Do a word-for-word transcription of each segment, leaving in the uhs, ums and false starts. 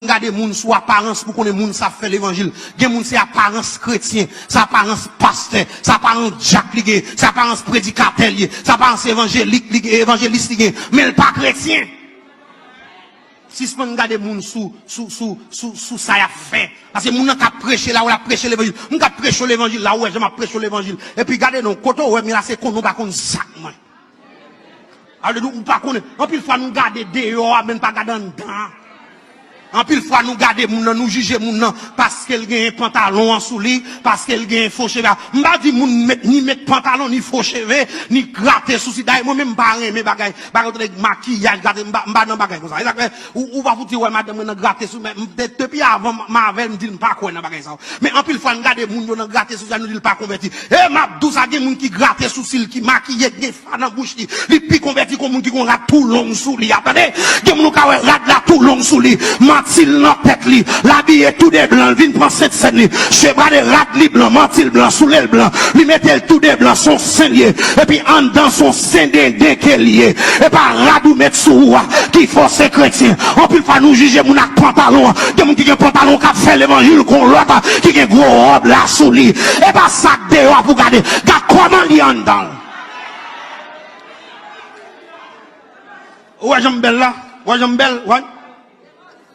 gade moun sou aparans pou konnen moun sa ap fè levanjil. Gen moun se aparans kretyen, se aparans pastè, se aparans dyak li gen, se aparans predikatè li ye, se aparans evanjelik li gen, evanjelis li gen, men l pa kretyen. Sispann gade moun sou, sou, sou, sou, sou sa y ap fè. Paske moun nan k ap preche la, w ap preche levanjil. Moun k ap preche levanjil la, ou wè jan m ap preche levanjil. Epi gade non, kote w wè m ye la, se konnen w pa konn zak mwen. Alò, ou pa konnen. Anpil fwa nou gade deyò a, men n pa gade anndan an. Anpil fwa nou gade moun nan, nou jije moun nan paske l gen pantalon an sou li, paske l gen fo cheve a. M pa di moun met, ni met pantalon, ni fo cheve, ni grate sousi. Dayè, mwen menm m pa renmen bagay, bagay yo tande makiyaj, grate, m pa, m pa nan bagay konsa. E sa k fè, ou, ou pa fouti wè madanm mwen nan grate sou, men m te, depi avan m, m avè l, m di l m pa kwè nan bagay sa yo. Men anpil fwa n gade moun yo nan grate sousi a, nou di l pa konvèti. E m ap di w sa, gen moun ki grate sousi l, ki makiye, ki gen fa nan bouch li. Li pi konvèti ke moun ki gon rad tou long sou li a. Tande, gen moun ou ka wè rad la tou long sou li. Manti l nan tèt li. L abiye tou de blan, l vin pran Sent Sèn li. Chevre de rad li blan, manti l blan, soulye l blan. Li mete l tou de blan, se yon sen l ye. Epi anndan se yon sen denden ke l ye. E pa rad ou met sou ou a ki fè w se kretyen. Anpil fwa nou jije moun ak pantalon an. Gen moun ki gen pantalon k ap fè levanjil, gon lòt ki gen gwo wòb la sou li. E pa sa k deyò a pou gade. Gad kòman l ye anndan l. Ou wè jan m bèl la? Ou wè jan m bèl? Wè?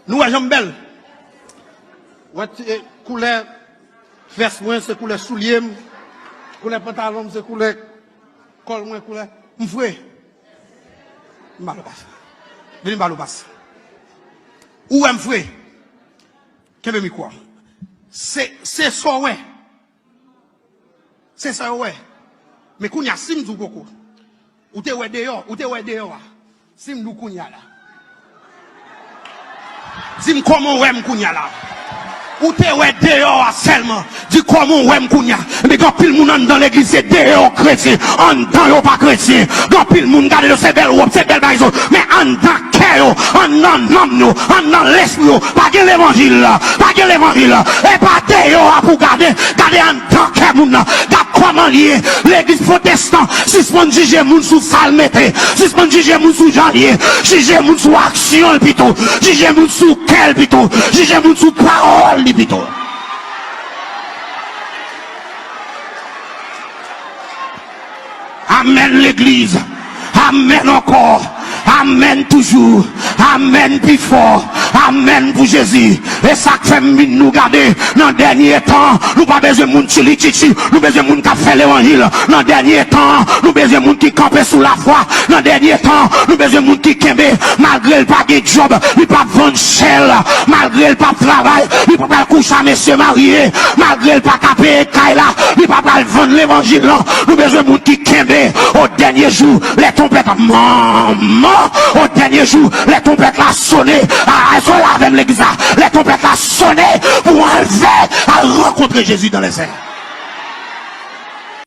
Nou wè jan m bèl? Wè ti, e, koulè vès mwen se koulè soulye m, koulè pantalon m se koulè kòl mwen, koulè m fre. M ba l ou pas. Vini m ba l ou pas. Ou wè m fre? Kenbe mikwo a. Se, se sa w wè. Se sa yo wè. Men kounye a, si m di w poko, ou te wè deyò, ou te wè deyò a. Si m di w kounye a la. Di m kòman w wè m kounye a la. Ou te wè deyò a sèlman. Di kòman w wè m kounye a. Men gen anpil moun anndan legliz se deyò kretyen, anndan yo pa kretyen. Gen anpil moun gade yo se bèl wòb, se bèl bagay sa yo. Men anndan kè yo, anndan nanm yo, anndan lespri yo, pa gen levanjil la, pa gen levanjil la. E pa deyò a pou gade, gade anndan kè moun nan. Gad kòman l ye. Legliz pwotestan, sispann jije moun sou sa l mete, sispann jije moun sou jan l ye, jije moun sou aksyon l pito, jije moun sou kè l pito, jije moun sou pawòl li pito. Amèn legliz. Amèn ankò. Amèn toujou. Amèn pi fò. Amèn pou Jezi. E sa k fè m vin nou gade nan dènye tan. Nou pa bezwen moun tchilitchitchi. Nou bezwen moun k ap fè levanjil. Nan dènye tan, nou bezwen moun ki kanpe sou lafwa. Nan dènye tan, nou bezwen moun ki kenbe. Malgre l pa gen djòb, li p ap vann chè l. Malgre l p ap travay, li pa pral kouche a mesye marye. Malgre l pa ka peye kay la, li pa pral vann levanjil lan. Nou bezwen moun ki kenbe. Au dernier jour, les trompettes, manman, au dernier jour, les trompettes la sonné. A, a, èske w la avè m legliz la? Les trompettes la sonné pou anlve, al rankontre Jezi dans les airs.